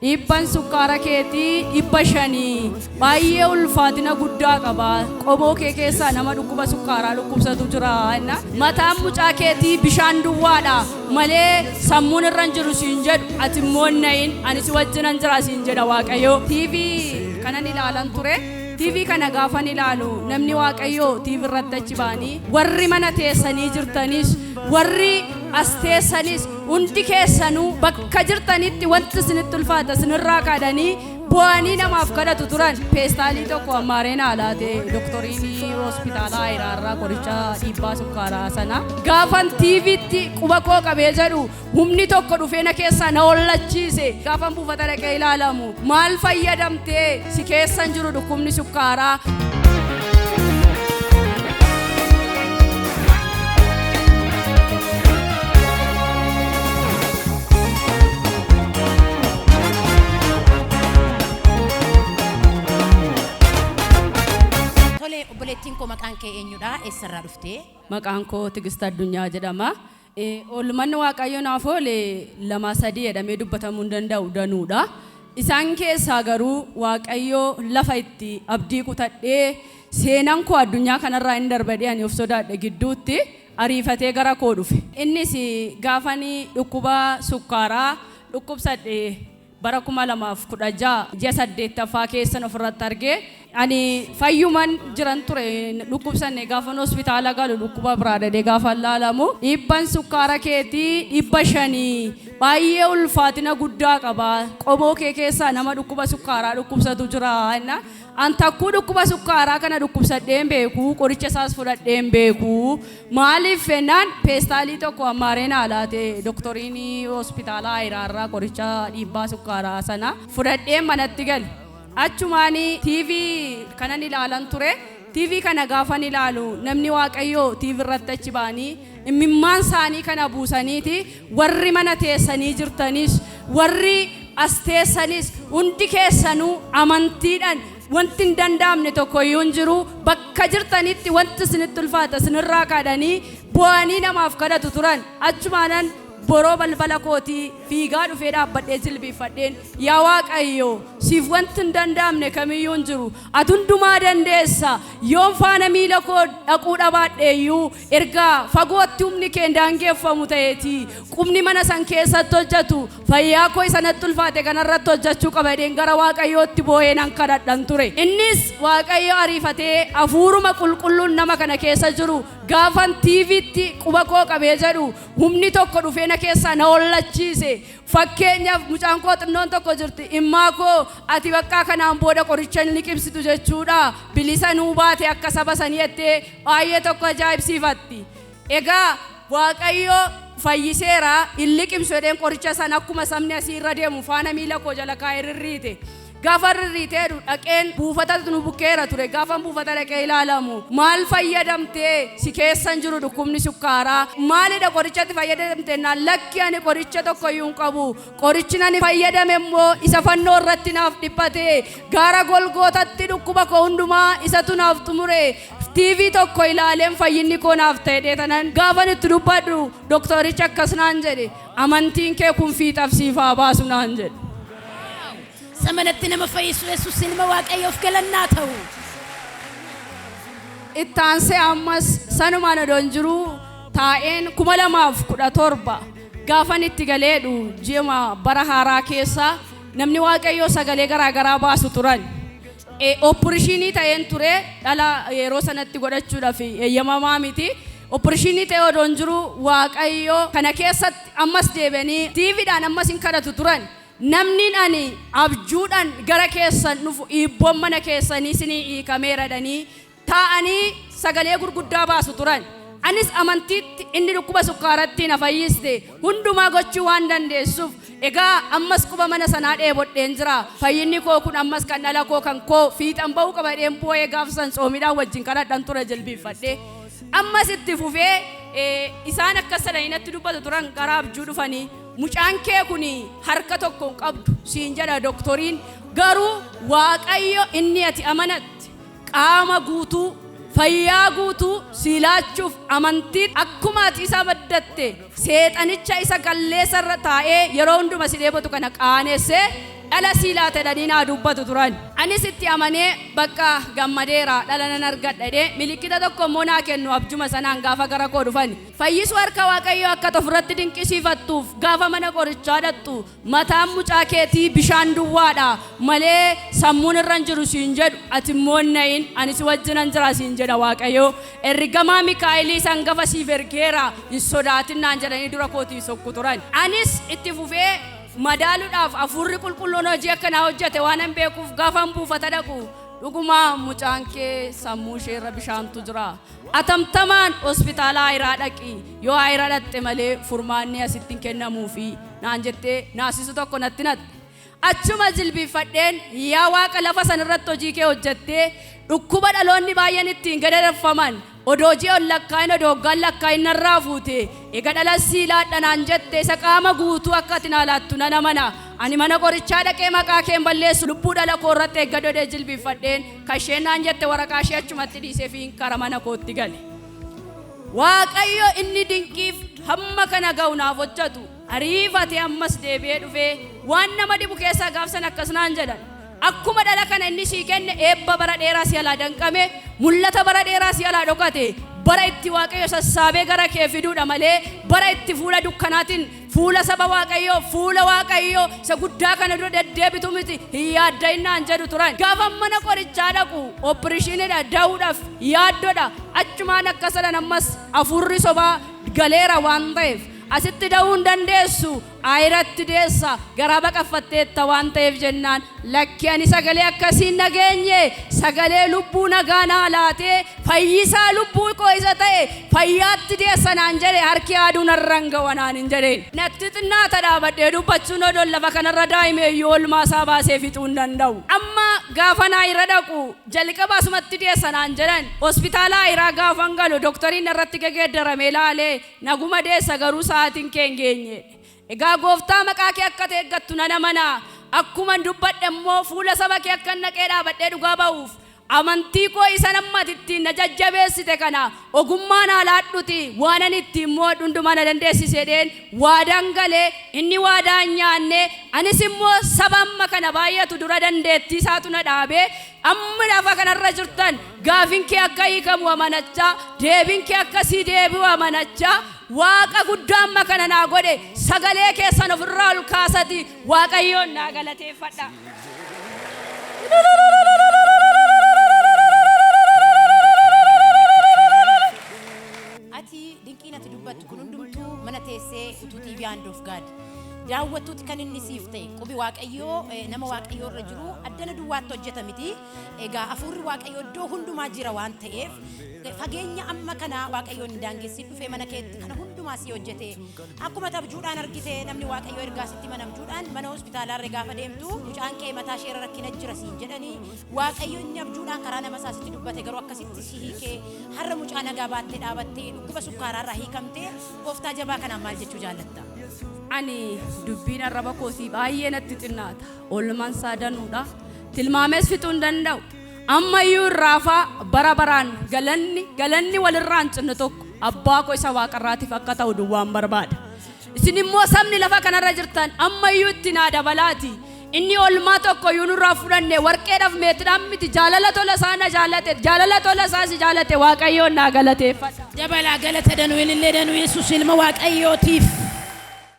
Dhiibban sukkaara keetii 500 baay'ee ulfaatina guddaa qaba. Qomoo kee keessaa nama dhukkuba sukkaaraa dhukkubsatu jira. Mataan mucaa keetii bishaan duwwaadha malee sammuun irra hin jiru siin jedhu, ati immoo hin na'in, ani si wajjinan jira siin jedha Waaqayyo. TV kanan ilaalan ture. TV kana gaafan ilaalu namni Waaqayyoo TV irratti achi ba'anii warri mana teessanii jirtanis warri as teessanis hundi keessanuu bakka jirtanitti wanti isinitti ulfaata isinirraa kaadhanii bu'anii namaaf kadhatu turan. Peestaalii tokko ammaareen haalaate doktoriin hospitaalaa Ayiraarraa qoricha dhiibbaa sukkaaraa sana. Gaafan TVtti quba koo qabee jedhu humni tokko dhufee na keessaa na hollachiise. Gaafan buufata dhaqee ilaalamu maal fayyadamtee si keessan jiru dhukkubni sukkaaraa. Tole, obboleettiin koo, maqaan kee eenyudha? Eessarraa dhuftee? Maqaan koo Tigist Addunyaa jedhama. Oolmanni Waaqayyo naaf oole lama sadii jedhamee dubbatamuu hin danda'u, danuudha. Isaan keessaa garuu Waaqayyo lafa itti abdii kutadhee seenan koo addunyaa kanarraa hin darbadhee ani of sodaadhe gidduutti ariifatee gara koo dhufe. Innis gaafani dhukkuba sukkaaraa dhukkubsadhe bara 2016 ji'a 8ffaa keessan ofirratti argee, ani fayyuman jiran ture, dhukkubsanne. Gaafan hospitaala galu dhukkuba biraa dhadhee gaafan laalamu dhiibban sukkaara keetii 500 baay'ee ulfaatina guddaa qaba. Qomoo kee keessaa nama dhukkuba sukkaaraa dhukkubsatu jira. An takkuu dhukkuba sukkaaraa kana dhukkubsadhee hin beeku, qoricha isaas fudhadhee hin beeku. Maaliif jennaan peestaalii tokko ammaareen haalaate doktoriin hospitaala Ayiraarraa qoricha dhiibbaa sukkaaraa sana fudhadhee manatti gale. Achumaan TV kanan ilaalan ture. TV kana gaafan ilaalu namni Waaqayyoo TV irratti achi ba'anii imimmaan isaanii kana buusaniiti warri mana teessanii jirtanis warri as teessanis hundi keessanuu amantiidhaan wanti hin danda'amne tokko iyyuu hin jiru, bakka jirtanitti wanti isinitti ulfaata isinirraa kaadhanii bu'anii namaaf kadhatu turan. Achumaanan boroo balbala kootii fiigaa dhufee dhaabbadhee jilbiiffadheen, "Yaa Waaqayyo, siif wanti hin danda'amne kamiyyuu hin jiru, ati hundumaa dandeessa. Yoon faana miila koo dhaquu dhabaadhe iyyuu erga fagootti humni kee hin daangeffamu ta'eeti qubni mana san keessatti hojjetu fayyaa koo isa natti ulfaate kanarratti hojjechuu qaba" jedheen gara Waaqayyootti boo'ee nan kadhadhan ture. Innis Waaqayyo ariifatee hafuuruma qulqulluun nama kana keessa jiru gaafan TVtti quba koo qabee jedhu humni tokko dhufee na keessaa na hollachiise. Fakkeenyaaf, mucaan koo xinnoon tokko jirti. "Immaa koo, ati bakka kanaan booda qoricha hin liqimsitu jechuudha, bilisa nuu baate akka saba sanii" jettee baay'ee tokko ajaa'ibsiifatti. Egaa Waaqayyo fayyiseera, hin liqimsu jedheen qoricha sana akkuma sabni asii irra deemu faana miila koo jala kaa'ee rirriite. Gaafa rirriitee dhaqeen buufata nu bukkeera ture. Gaafa buufata dhaqee ilaalamu maal fayyadamtee si keessan jiru dhukkubni sukkaaraa, maalidha qorichatti fayyadamte naan, "Lakki, ani qoricha tokko iyyuu hin qabu. Qorichi nani fayyadame immoo isa fannoo irratti naaf dhiphate, gaara Golgootatti dhukkuba koo hundumaa isatu naaf xumure. TV tokko ilaaleen fayyinni koo naaf ta'e" dheetanan gaafan itti dubbadhu doktorichi akkas naan jedhe, "Amantiin kee kun fiixaf siif haa baasu" naan jedhe. Samanatti nama fayyisu Yesuus ilma Waaqayyoof galannaa ta'u. Ittaansee ammas sanumaan odoon jiruu taa'een 2017 gaafan itti galeedhu ji'a bara haaraa keessa namni Waaqayyoo sagalee garaa garaa baasu turan. Operation ta'een ture, dhala yeroo sanatti godhachuudhaaf eeyyamamaa miti. Operation ta'ee odoon jiru Waaqayyo kana keessatti ammas deebi'anii TVdhaan ammas hin kadhatu turan. "Namni ani abjuudhaan gara keessan dhufu hiibboon mana keessanii isinii hiikameera" jedhanii taa'anii sagalee gurguddaa baasu turan. Anis amantiitti inni dhukkuba sukkaaratti na fayyiste hundumaa gochuu waan dandeessuuf, egaa ammas quba mana sanaa dheebodheen jira. Fayyinni koo kun ammas kan dhala koo kan koo fiixan ba'uu qaba jedheen boo'ee gaafsan tsoomiidhaan wajjin kadhadhan ture jilbiiffadhee. Ammas itti fufee isaan akkas sadanii natti dubbatu turan gara abjuu dhufanii, "Mucaan kee kun harka tokko hin qabdu siin jedha doktoriin, garuu Waaqayyo inni ati amanatte qaama guutuu, fayyaa guutuu sii laachuuf amantiin akkuma ati isa maddatte seexanicha isa qalleessa irra taa'ee yeroo hunduma si dheebotu kana qaanessee Dhala sii laata jedhanii naa dubbatu turan. Anis itti amanee bakka gammadeera, dhala nan argadha jedhee milikkita tokko immoo naa kennu abjuma sanaan gaafa gara koo dhufan. Fayyisuu harka Waaqayyoo akka ofirratti dinqisiifattuuf gaafa mana qorichaa dhaqxu mataan mucaa keetii bishaan duwwaadha malee sammuun irra hin jiru siin jedhu, ati immoo hin na'in, ani si wajjinan jira siin jedha Waaqayyo. Ergamaa Mikaa'elii isa hangafa siif ergeera, hin sodaatin naan jedhanii dura kootii sokku turan. Anis itti fufee madaaluudhaaf hafuurri qulqulluun hojii akkanaa hojjete waanan beekuuf gaafan buufata dhaqu dhuguma mucaan kee sammuu isheerra bishaantu jira. Atamtamaan hospitaala Ayiraa dhaqi, yoo Ayiraa dhaqxe malee furmaanni asitti hin kennamuufi naan jettee naasisu tokko natti natte. Achuma jilbiiffadheen, yaa Waaqa, lafa sanarratti hojii kee hojjettee dhukkuba dhaloonni baay'een ittiin gadarfaman odoo ji'a ol lakkaa'in, odoo waggaan lakkaa'in narraa fuute, ega dhala sii laadha naan jette, isa qaama guutuu akka ati naa laattu nan amana. Ani mana qorichaa dhaqee maqaa kee hin balleessu, lubbuu dhala koo irratti eeggadhu jedhee jilbiiffadheen kan isheen naan jette waraqaa ishee achumatti dhiisee fi kara mana kootti gale. Waaqayyo inni dinqiif hamma kana ga'u naaf hojjetu ariifatee ammas deebi'ee dhufee waan nama dhibu keessaa gaafsan akkas naan jedhan. Akkuma dhala kana inni sii kenne eebba bara dheeraa si alaa danqame, mul'ata bara dheeraa si alaa dhokate, bara itti Waaqayyo sassaabee gara kee fiduudha malee bara itti fuula dukkanaatiin fuula saba Waaqayyoo, fuula Waaqayyoo isa guddaa kana dura deddeebitu miti, hin yaadda'in naan jedhu turan. Gaafa mana qorichaa dhaqu opereeshiniidha, da'uudhaaf yaaddoodha. Achumaan akka sadan ammas hafuurri sobaa galeera waan ta'eef asitti da'uu hin dandeessu, ayiratti deessa, garaa baqaffatteetta waan ta'eef jennaan, lakki, ani sagalee akkasiin nageenye, sagalee lubbuu nagaa naa laatee fayyisaa lubbuu koo isa ta'e fayyaatti deessa naan jedhe harki aduu narra hin ga'u anaan hin jedheen. Natti xinnaata dhaabadhee dubbachuun odoon lafa kanarra daa'ime iyyuu oolmaa isaa baasee fixuu hin danda'u. Amma gaafa naa irra dhaqu jalqaba asumatti deessa naan jedhan. Hospitaala Ayiraa gaafan galu doktariin narratti gegeeddarame ilaalee naguma deessa, garuu sa'aatiin kee hin geenye. Egaa gooftaa, maqaa kee akka eeggattu nan amana. Akkuman dubbadhe immoo fuula saba kee akka naqee dhaabadhee dhugaa ba'uuf amantii koo isa nammati ittiin na jajjabeessite kana ogummaa naa laadhuti waanan ittiin mo'adhu hundumaa na dandeessisedheen waadaan galee inni waadaa hin nyaanne. Anis immoo saba amma kana baay'atu dura dandeettii isaatu na dhaabee amma lafa kanarra jirtan gaafin kee akka hiikamu amanachaa, deebin kee akkasii deebi'u amanachaa, Waaqa guddaa amma kana naa godhe sagalee keessan ofirraa ol kaasati Waaqayyoon naa galateeffadha. Ati dinqiin ati dubbattu kun hundumtuu mana teessee utuu TV Hand of God daawwattuuti kan inni siif ta'e. Qubi Waaqayyoo nama Waaqayyoo irra jiru addana duwwaatti hojjeta miti. Egaa hafuurri Waaqayyoo iddoo hundumaa jira waan ta'eef fageenya amma kana Waaqayyoon hin daangessin, dhufee mana keetti kana hundumaa si hojjete. Akkuma abjuudhaan argite, namni Waaqayyoo ergaa sitti mana abjuudhaan mana hospitaalaarra gaafa deemtu mucaan kee mataa isheerra rakkina jira siin jedhanii, Waaqayyo inni abjuudhaan karaa nama isaa sitti dubbate garuu akkasitti si hiikee har'a mucaa nagaa baattee dhaabattee dhukkuba sukkaaraarraa hiikamtee, gooftaa jabaa kanaan maal jechuu jaallatta? Ani dubbiin arraba kootii baay'ee natti xinnaata. Oolmaan isaa danuudha. Tilmaamees fixuu hin danda'u. Ammayyuu irraafaa bara baraan galanni walirraa hin cinne tokko abbaa koo isa waaqarraatiif akka ta'u duwwaan barbaada. Isin immoo sabni lafa kanarra jirtan ammayyuu itti naa dabalaati. Inni oolmaa tokko iyyuu nurraa fudhanne warqeedhaaf meetiidhaan miti, jaalala tola isaa na jaalate, jaalala tola isaa si jaalate Waaqayyoon naa galateeffadha. Dabalaa galata danuu ilillee danuu Yesuus ilma Waaqayyootiif.